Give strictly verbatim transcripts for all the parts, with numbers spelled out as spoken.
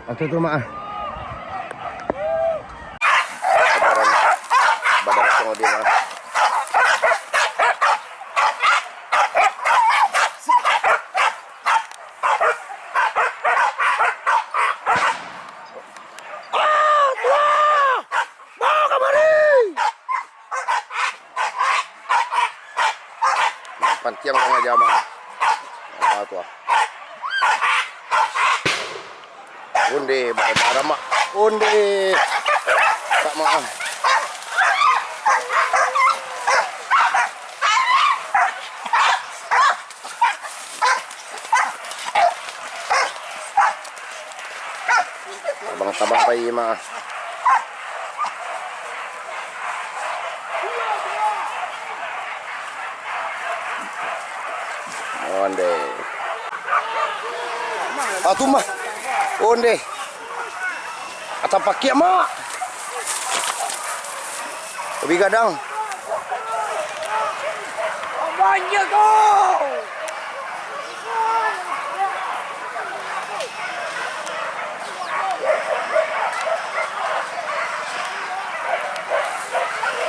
Atu tu, Mak. Badan, badan kosong dia, Mak. Ah, tuah! Bawa kamari! Pantiang urang aja, Mak. Ah, tuah. Onde, bara-bara, Mak. Onde. Tak, Mak. Tabang-tabang pai, Mak. Onde. Ah, tu, Mak. Onde. Atau pakiak, Mak. Lebih gadang. Banyak tu.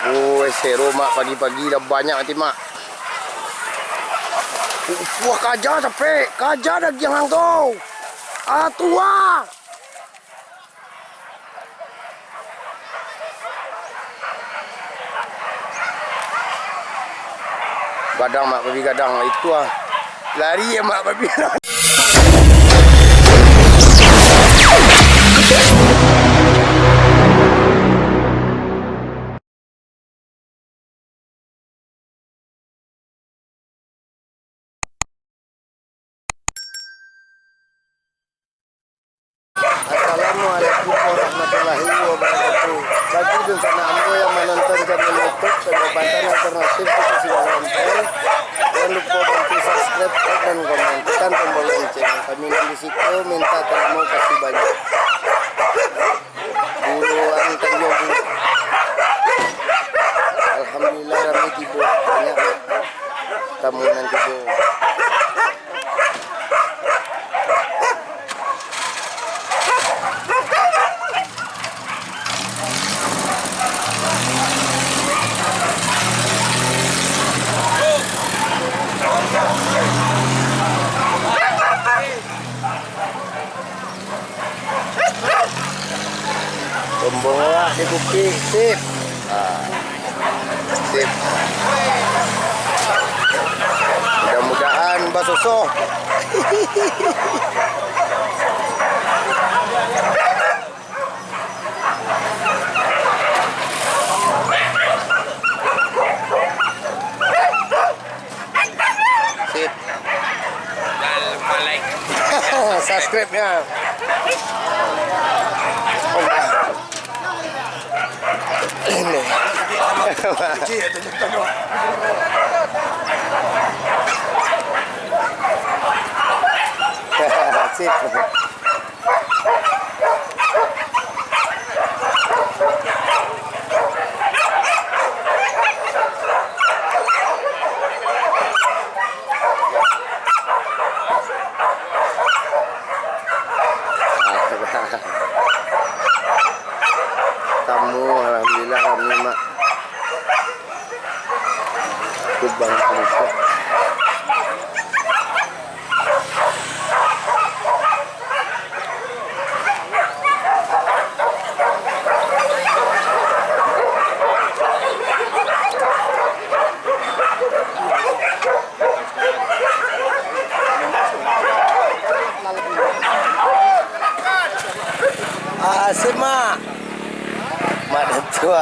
Woi, sero, Mak, pagi-pagi lah banyak mati, Mak. Wah, kaja capek, kaja dagiang ang tu. Ah, tuah. Gadang, Mak, babi gadang. Itu ah. Lari ya, Mak, babi. Assalamualaikum warahmatullahi wabarakatuh. Bagi dunsanak ambo yang manonton channel YouTube Pendapatan Alternatif Kota Sibolonte, jangan lupa bantu subscribe, like, dan komen. Tekan tombol lonceng. Kami nan di situ minta terima kasih banyak. Buruan Tanjuang Bungku. Alhamdulillah, rami tibo. Banyak tamu nan tibo. Sombong awak di bukik, sip. Ah, sip. Mudah-mudahan basoso. Sip. Subscribe-nya. Ini. Sip. Tamu, alhamdulillah, rami, Mak. Kubang Pungkuak. Ah, simak. Mak Datuk.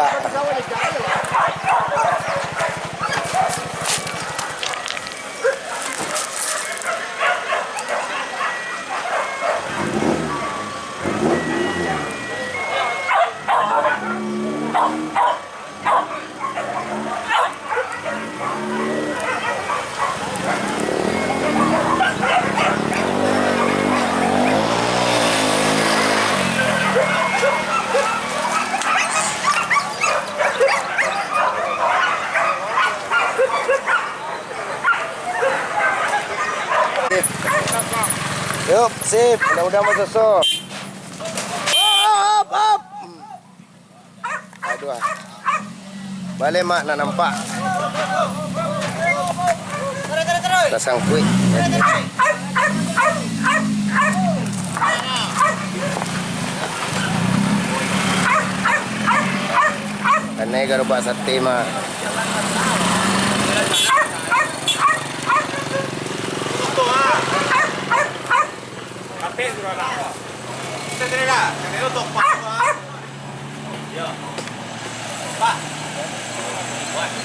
Yup, sip. Mudah-mudahan basoso. Aduh, ah. Baleh, Mak, nak nampak. Tasangkuik. Kanai garobak sate, Mak.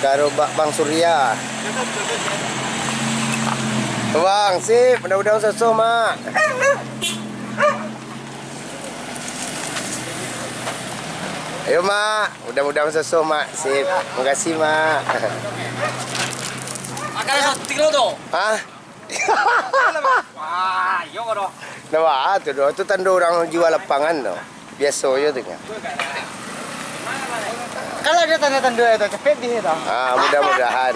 Garobak Bang Surya. Bang, sip, mudah-mudahan sosoh, Mak. Ayo, Mak, mudah-mudahan sosoh, Mak. Sip. Makasih, Mak. Makan satu kilo tu. Hah? Wah, iyo ko doh. Nah, wah, tu doh. Tu tando urang jua lapangan tu. Biaso jo tu nyo. Kalau ado tando-tando itu, capek bih itu. Ah, mudah-mudahan.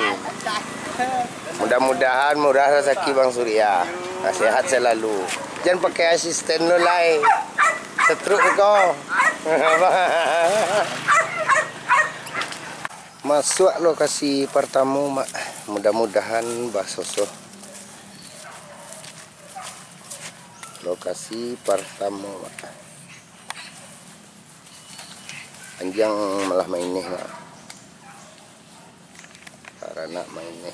Mudah-mudahan murah rasaki Bang Surya. Ah, sehat selalu. Jan pakai asisten lo lai. Stroke ko. Masuak lokasi partamo, Mak. Mudah-mudahan basosoh. Lokasi partamo, Mak. Anjiang malah maineh, Mak. Paranak maineh.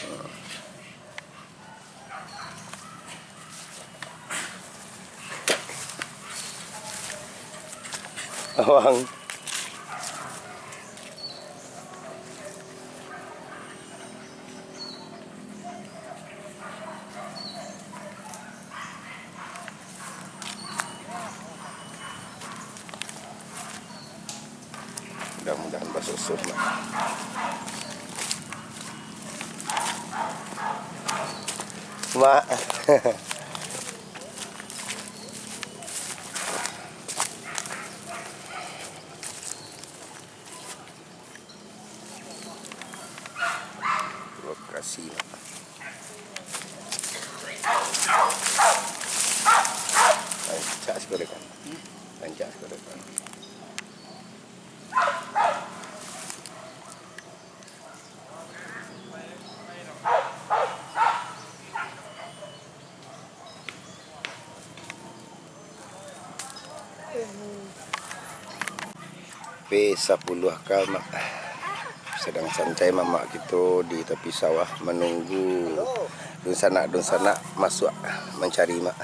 Hmm. Awang. Mudah-mudahan basosoh, Mak. Mak. Lokasi. Rancak sekali kan. Rancak sekali kan. P sapuluah K, Mak. Sadang santai mamak kito di tapi sawah, manunggu dunsanak-dunsanak masuak mancari, Mak.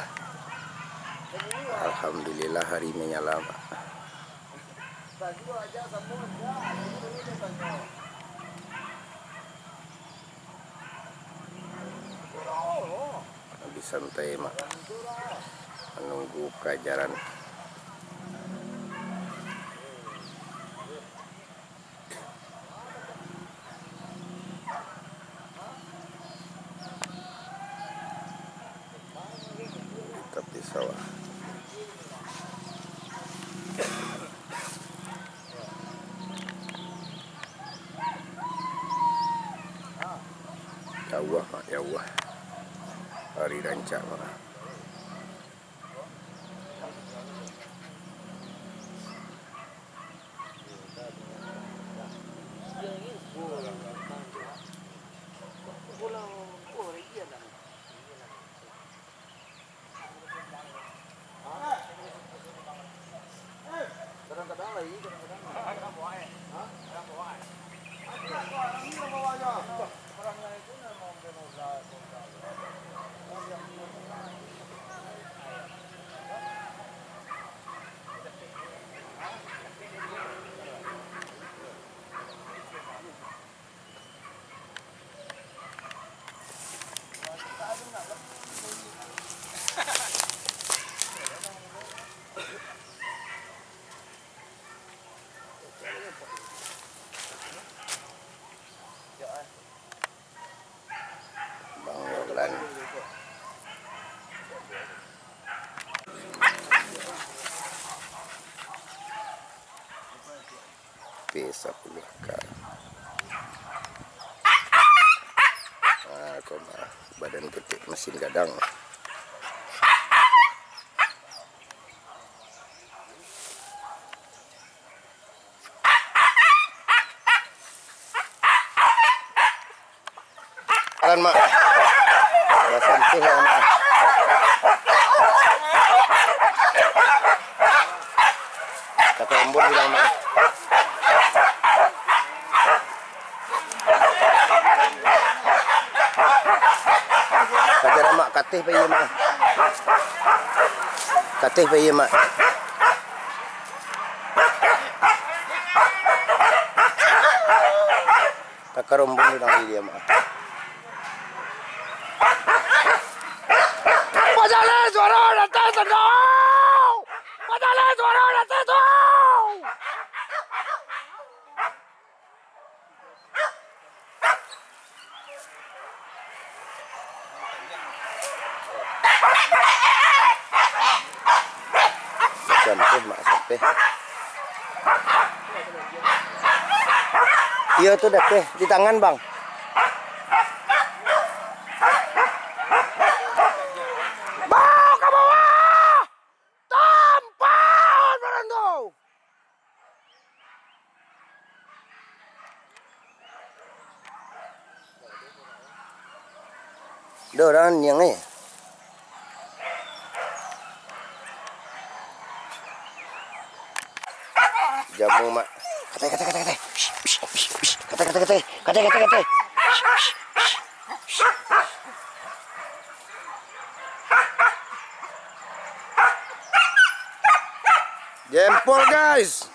Alhamdulillah, hari manyala, Mak. Lagi santai, Mak, manunggu palajaran. Di tapi sawah. Ya Allah, Mak, ya Allah. Hari rancak, Mak. Bang Yolan. P sapuluah K. Ah, koma, badan ketek mesin gadang. Kan, Mak. Basah ampeh lah, Mak. Kata embun bilang, Mak. Kajar, Mak, kateh pai, Mak. Kateh pai, Mak. Takarumbun di dalam dia, Mak. Pacalek suaro datang sandau! Pacalek suaro datang tu! Sampeh, Mak, sampeh. Iyo tu dah teh, di tangan, Bang. Bawa ka bawah! Tampal barang tu! Dah urang niang eh. Jamu, Mak. Katai, katai, katai, katai. Shh, shh, shh, shh. Katai, katai, katai. Katai, katai, katai. Shh, shh, shh. Jempol, guys.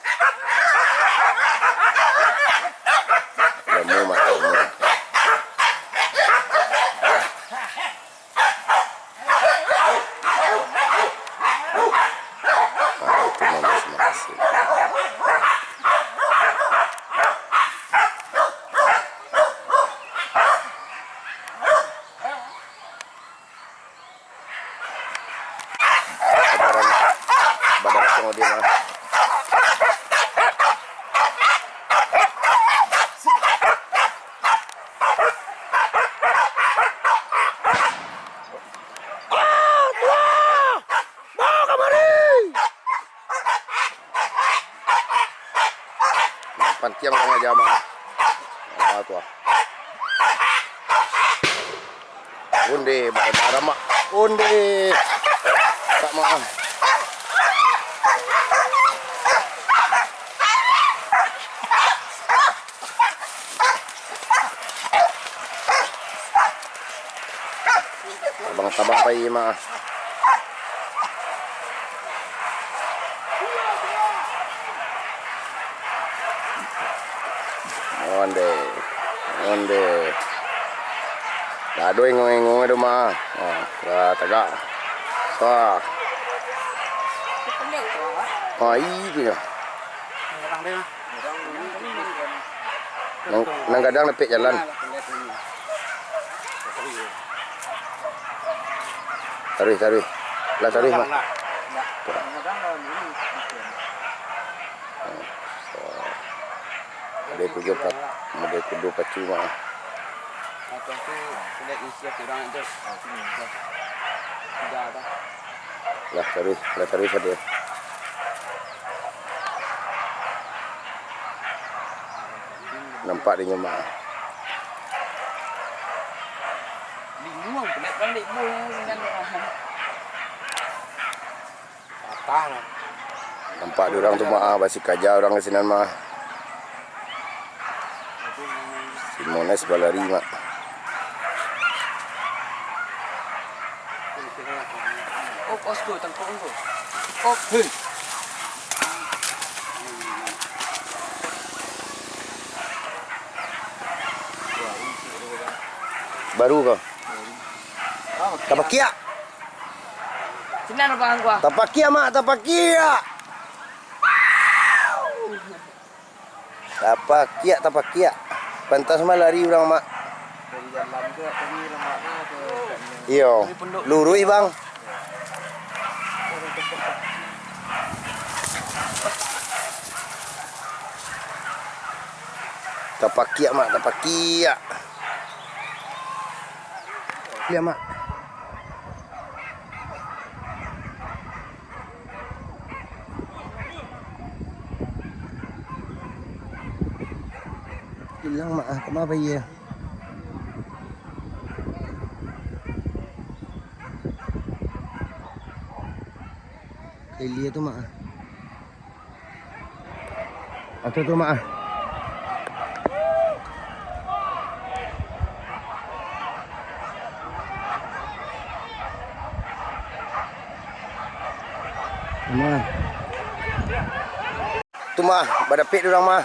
Lemu, Mak, lemu. Ah, itu mah masih-masih. Barang, barang song dia mah. Ah, tuah! Bawa kamari! Pantiang urang aja mah. Ah, tuah. Onde, barang-barang, Mak. Onde. Tak maaf. Tabang-tabang pai, Mak. Onde, onde. Lah ado engong-engong tu mah. Ha, lah tagak. Sah. Ha, itu nyo. Nan, nan gadang dapek jalan. Taruih, taruih. Lah taruih, Mak. Model kudo pa-, model kudo pacu mah. Lah taruih, lah taruih sajo. Nampak di nyo mah. Patah lah. Nampak di urang tu mah, ah, basikaja urang di sinan mah. Si Mones balari mah. Oh, pos tu, tangkap tu. Oh, hei. Baru ko. Tapakiak. Sinan abang gua. Tapakiak, Mak, tapakiak. Tapakiak, tapakiak. Pantas mah lari urang, Mak. Iyo, luruih, Bang. Tapakiak, Mak, tapakiak. Iyo, Mak. Ilang, Mak, ah, kama pai? Ilia tu, Mak. Atau tu, Mak. Nah. Tu mah, badapek urang mah.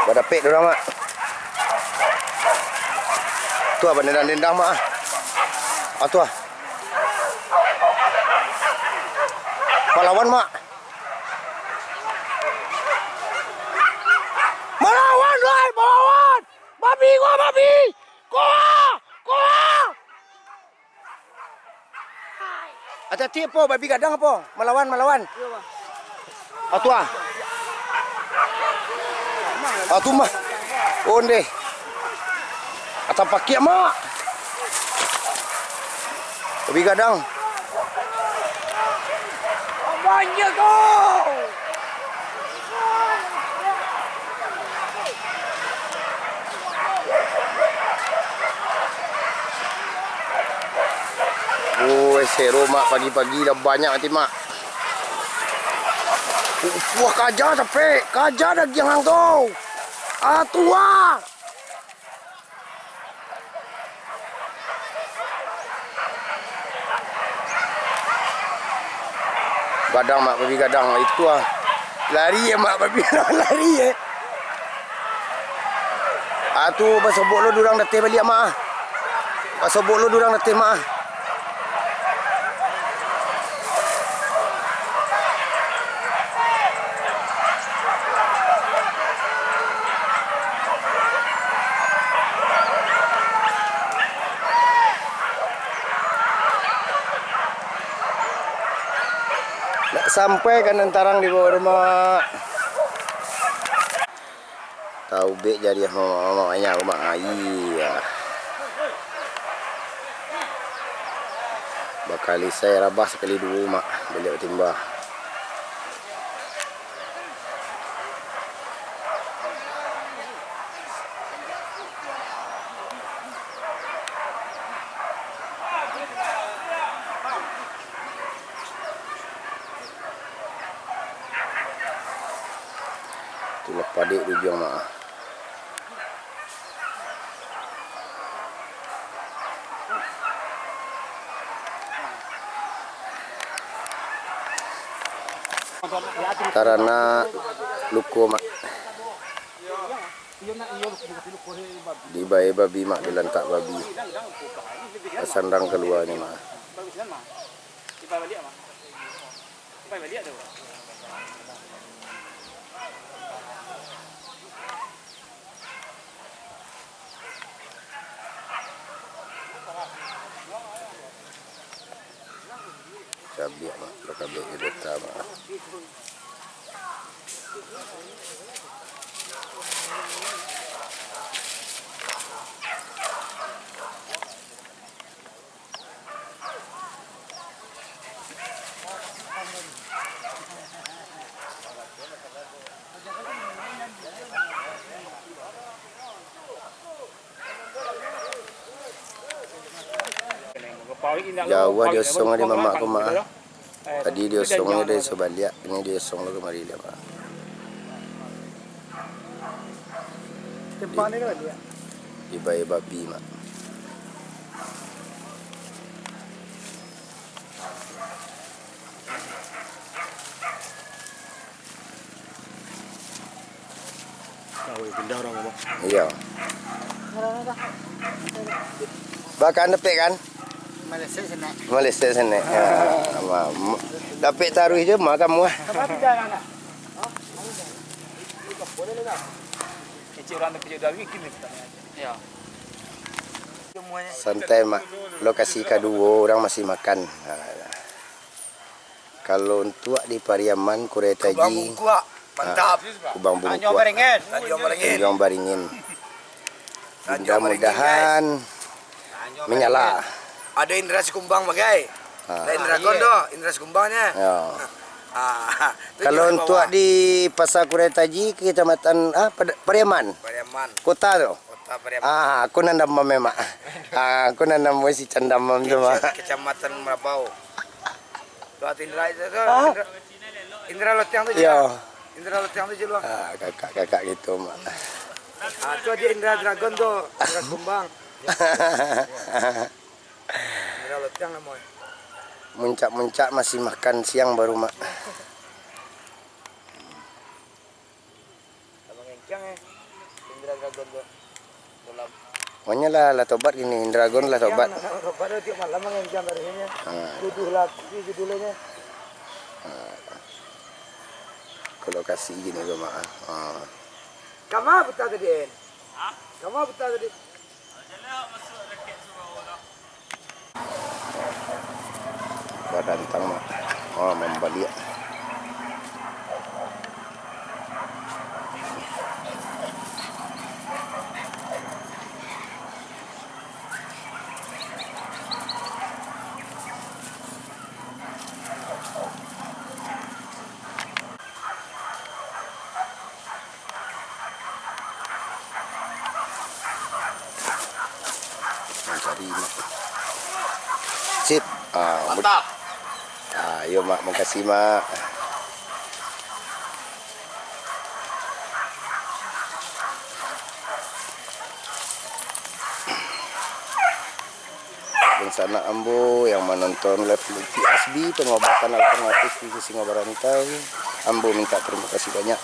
Badapek urang mah. Tu ah, badendang-dendang mah. Ah, tu ah. Malawan mah. Malawan, wai, malawan. Babi gua, babi. Koa, koa. Ati-ati apo, babi gadang apo? Malawan, malawan. Atu ah. Atu mah. Onde. Ata pakiak, Mak. Babi gadang. Banyak kau. Woi, sero, Mak, pagi-pagi lah banyak mati, Mak. Wah, kaja capek, kaja dagiang ang tu. Ah, tuah. Gadang, Mak, babi gadang. Itu ah. Lari ya, Mak, babi lari ya. Ah, tu, basobok lo durang dateh baliak, Mak. Basobok lo durang dateh, Mak. Nak sampai ka nan tarang di bawah rumah. Taubek jariah mamak-mamak banyak rumah aia. Bakali sai rabah sakali duo, Mak, baliak batimba. Itulah padek di ujuang, Mak. Karano luko, Mak. Dibae babi, Mak, dilantak babi. Basandang kaluanyo, Mak. Cabiak, Mak, bakabiak jo data, Mak. Jauah diosong di mamak ko, Mak. Tadi diosong di Sobaliak, ini diosong lo kamari lah, Mak. Di, dibae babi, Mak. Iyo. Bakan dapek kan? Malesek sinek. Malesek sinek. Ya, ma-, ma-, dapek taruih je, ma kamu ah. Santai, Mak. Lokasi kaduo, urang masih makan. Nah. Kalau untuak di Pariaman, Kurai Taji, Kubang Bungkuak, mantap. Ah, Kubang Bungkuak. Tanjuang Baringin. Tanjuang Baringin. Tanjuang Baringin. Tanjuang Baringin, guys. Mudah-mudahan menyala. Ada Indra Sikumbang bagai. Ah. Ada Indra Kon doh, Indra Sikumbangnya. Ya. Ah, tu. Kalau untuak di Pasar Kurai Taji, Kecamatan, ah, Pad-, Pariaman. Pariaman. Kota tu. Ah, aku nan damam, Mak. Ah, aku nan damam si Can damam tu, Mak. Kecamatan Merabau. Tu Indra itu tu, ah. Indra, Indra Lotiang tu. Iyo. Indra Lotiang tu je lu. Ah, kakak-kakak gitu, Mak. Ah, tu adik Indra Dragon tu, Indra Kumbang. Indra Lotiang namo. Muncak-muncak masih makan siang baru, Mak. Lah mangencang, eh, Indra Dragon tu. Dalam. Pokoknyo lah, lah tobat kini, Dragon lah tobat. Nak tobat tu tiap malam mangencang tadi nyo. Ha. Tuduh laku ni judulnyo. Ha. Kalau kasih gini tu, Mak. Ha. Kama buta tadi, En? Hah? Kama buta tadi? Barantang, Mak. Oh, mambaliak. Mancari, Mak. Sip. Ah, mantap. Ah, iyo, Mak. Makasih, Mak. Dunsanak ambo yang manonton live Lutfi Asbi, pengobatan alternatif di Singo Barantau, ambo minta terima kasih banyak.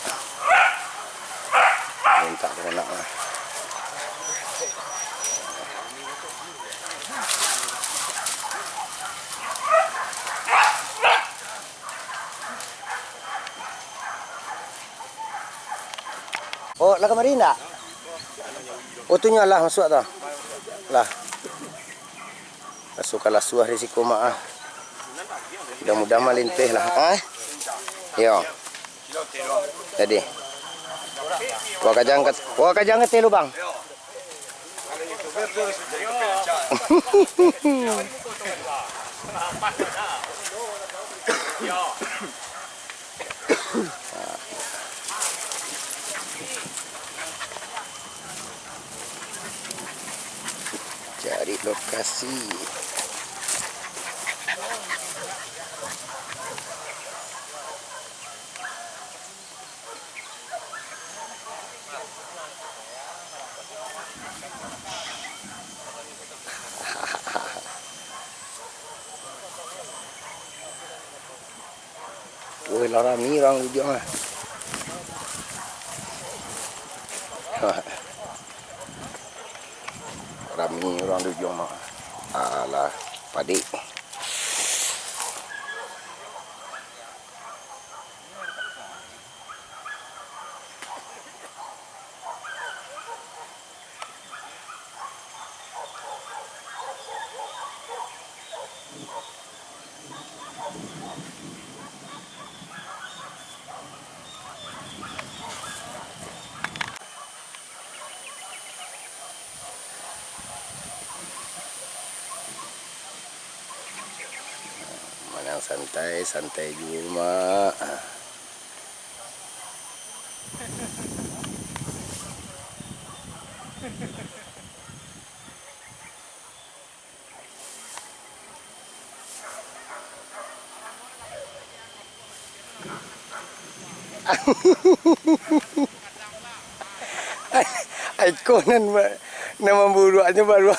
Minta banyak lah. Oh, lah kamari ndak? Oh, tu nyo lah masuak tu. Lah. Lasuah ka lasuah di siko, Mak, ah. Mudah-mudahan malinteh lah, ah. Yo. Jadi. Wah kajang ka, wah kajang ka teh lubang. Cari lokasi. Woi, lah rami urang di ujuang ah. Rami urang di ujuang mah. Alah, padik. Manang santai, santai juo, Mak. Ai ko nan ba-, nan mamburuaknyo baru.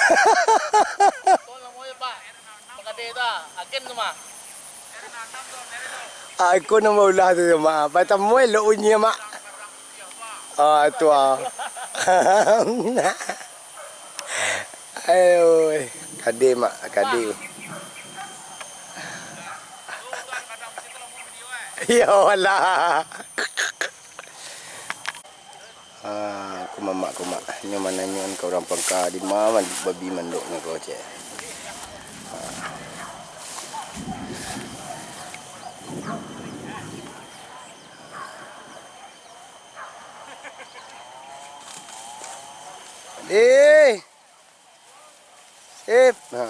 Ai ko nan maulah tu, Mak. Patamo elok bunyi, Mak. Ah, tu ah. Ayo, kade, Mak, kade. Yo lah. Ah, kumamak, kumak. Nyo mananyoan ka urang pangka, di ma man-, babi mandok nyo ko, cek. Ah. Eh. Sip. Ha.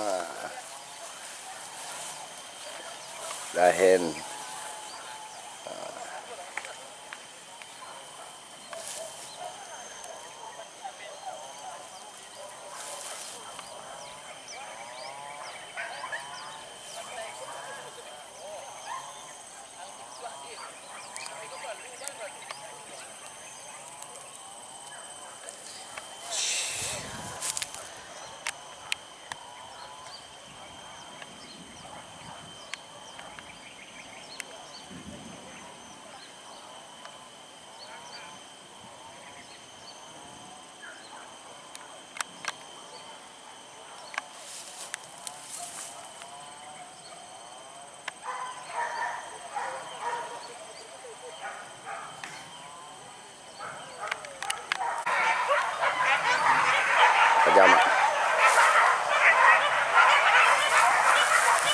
Dahen. Ha.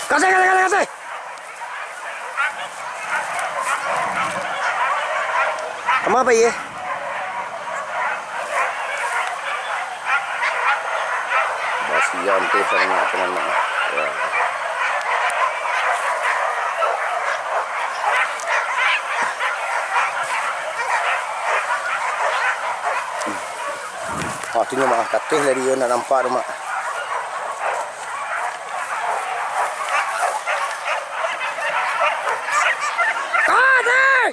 Kasih, kasih, kasih, kasih. Ama pai, eh? Basian tu sangaik tu, Mak. Ya. Ah, tu nyo, Mak, kateh tadi yo, ndak nampak tu, Mak. Kateh!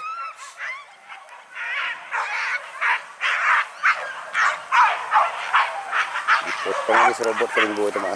Dipotong ni sarobot ka rimbo tu, Mak.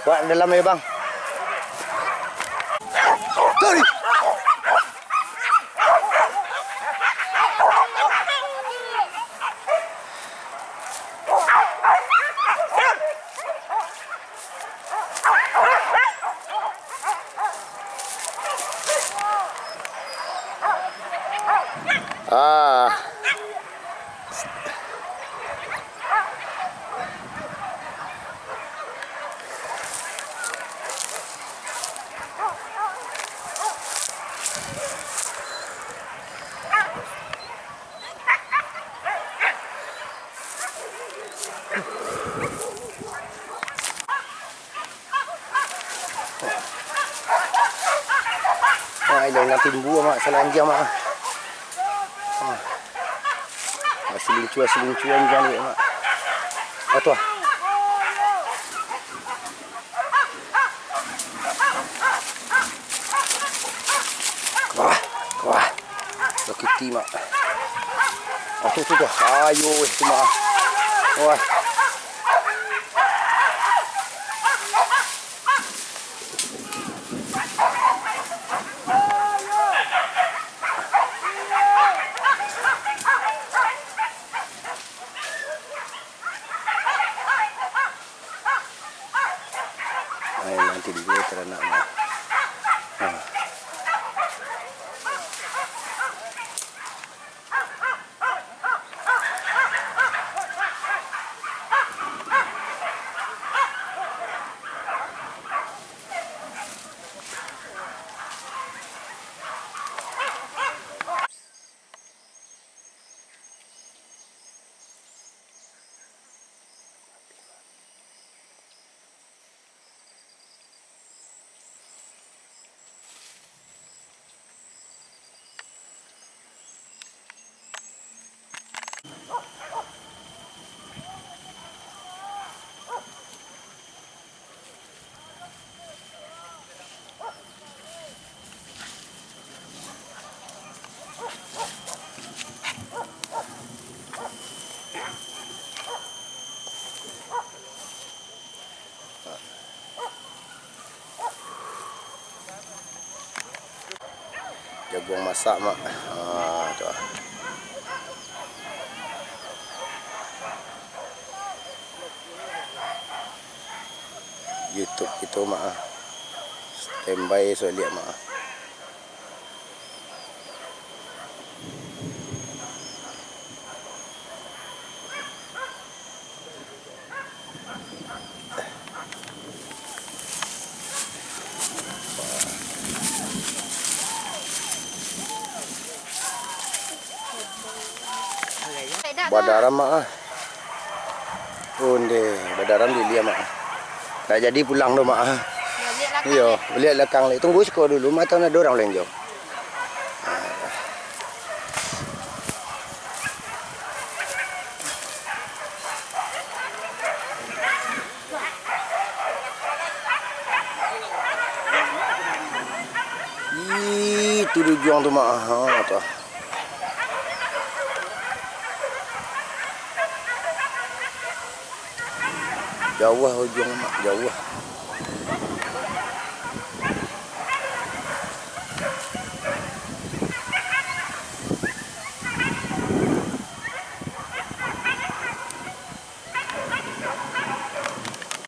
Wak, dalam ayo, Bang. Sorry. Ah. Wah, ilang-ilang timbu, Mak, salanjang, Mak. Wah. Wah, silincua-silincua ni, Mak. Wah, tu, ah. Wah, wah. Sakiti, Mak. Ah, tu, tu, tu. Ayo, weh, tu, Mak. Wah. Ai, nanti dulu taranak, Mak. Ha. Jaguang masak, Mak. Ah, tu ah. YouTube kito, Mak, ah. Standby, suliak, Mak, ah. Badaram, Mak, ah. Onde, badaram di liang, Mak. Ndak jadi pulang doh, Mak, ah. Iyo, baliak lakang lai. Tunggu siko dulu, Mak, tu ado urang balanjo. Di ujuang tu, Mak. Ha, tu. Jauah ujuang, Mak, jauah.